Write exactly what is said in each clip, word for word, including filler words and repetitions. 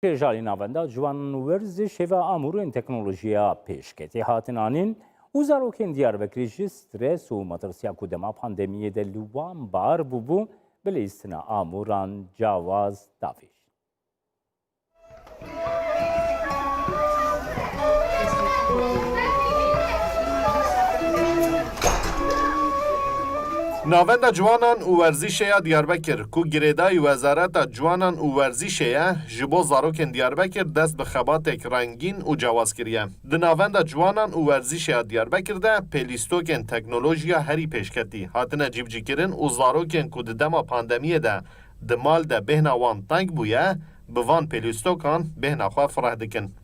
Hêjalî navenda ciwanan û werzişê ve amûrên teknolojiya pêşketî hatin anîn û zarokên Diyarbekirî ji stres û metirsiya ku dema pandemiyê de li wan bar bûbû, bi leyîstina amûran cawaz davêjin. Navenda Ciwanan û Werzîşê ya Diyarbekir, ku girêdayî Wezareta Ciwanan û Werzîşê ye, ji bo zarokên Diyarbekir dest bi xebatek rengîn û cewaz kiriye. Di Navenda Ciwanan û Werzîşê ya Diyarbekir de pêlîstokên teknolojiya herî pêşketî hatine cîbicîkirin û zarokên ku di dema pandemiyê de di mal de bêhna wan teng bûye, bi van pêlîstokan bêhna xwe fireh dikin.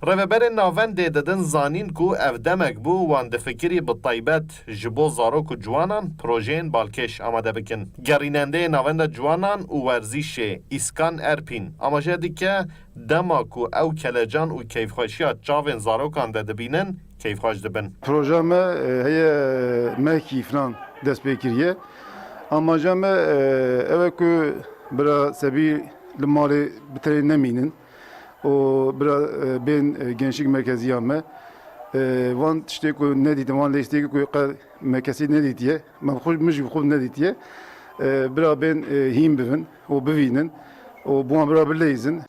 Rêveberên navendê didin zanîn ku ev demek bû wan difikirî bi taybet ji bo zarok û ciwanan projeyên balkêş amade bikin. Gerînendeyê Navenda Ciwanan û Werzîşê Îskan Erpîn amaje dike, dema ku ew kelecan û keyfxweşiya çavên zarokan de dibînin, keyfxweş dibin. Projeya me, e, heye mehkî filan dest pê kiriye. Amaja me, e, ew e ku bira Sebî li malê bi tenê nemînin û bira, e, bên, e, gençlik merkeziya me, e, van tiştê ku nedîtin, van leyîstê ku qe me kesî nedîtiye, me xwe, min jî xwe nedîtiye, e, bira bên, e, hîn bibin û bivînin û bi wan bira bileyzin.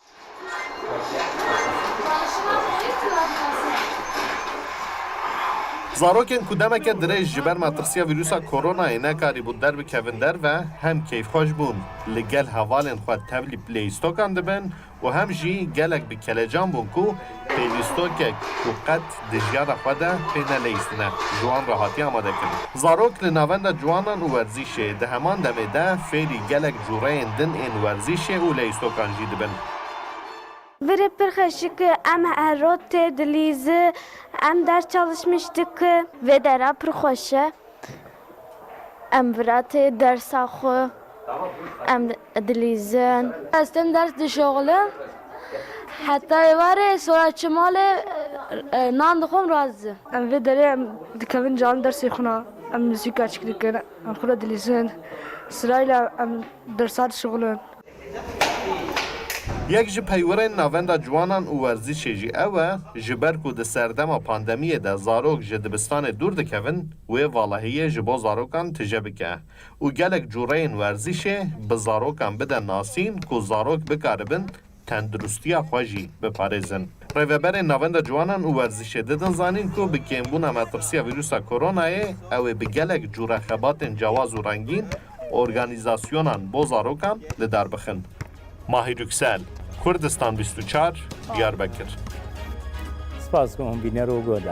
Zarokên ku demeke dirêj ji ber metirsiya vîrusa koronayê nekarîbûn derbikevin derve, hem keyfxweş bûn, li gel hevalên xwe tevlî leyîstokan dibin û hem jî gelek bi kelecan bûn ku pêlîstokek ku qet di jiyana xwe de pê neleyîstine, ji wan re hatiye amadekirin. Zarok li Navenda Ciwanan û Werzîşê di heman demê de fêrî gelek cûreyên din ên werzîşê û leyîstokan jî dibin. Virê pir xweşik, em her rot tê dilîzi, em ders çalışmış diki. Vê dera pir xweş e. Em vira tê dersa xwe, em dilîzin. Ez tên ders dişoxlim. Heta êvarê sora çi malê, e, nan dixwim razî. Em vê derê em dikevin can dersê xwe na. Em muzîk açık dikin, em xwe dilîzin. Sırayla em dersa dişoxlin. Yek ji peywirên Navenda Ciwanan û Werzîşê jî ew e, ji ber ku di serdema pandemiyê de zarok ji dibistanê dûr dikevin, wê valahiyê ji bo zarokan tije bike û gelek cûreyên werzîşê bi zarokan bide nasîn ku zarok bikaribin tenduristiya xwe jî biparêzin. Rêveberên Navenda Ciwanan û Werzîşê didin zanîn ku bi kêmbûna metirsiya vîrusa koronayê ew ê bi gelek cûre xebatên cewaz û rengîn organîzasyonan bo zarokan li dar bixin. Mahir Yüksel, Kurdistan bîst û çar, Diyarbekir. Spas ku hûn bîner û guhdar.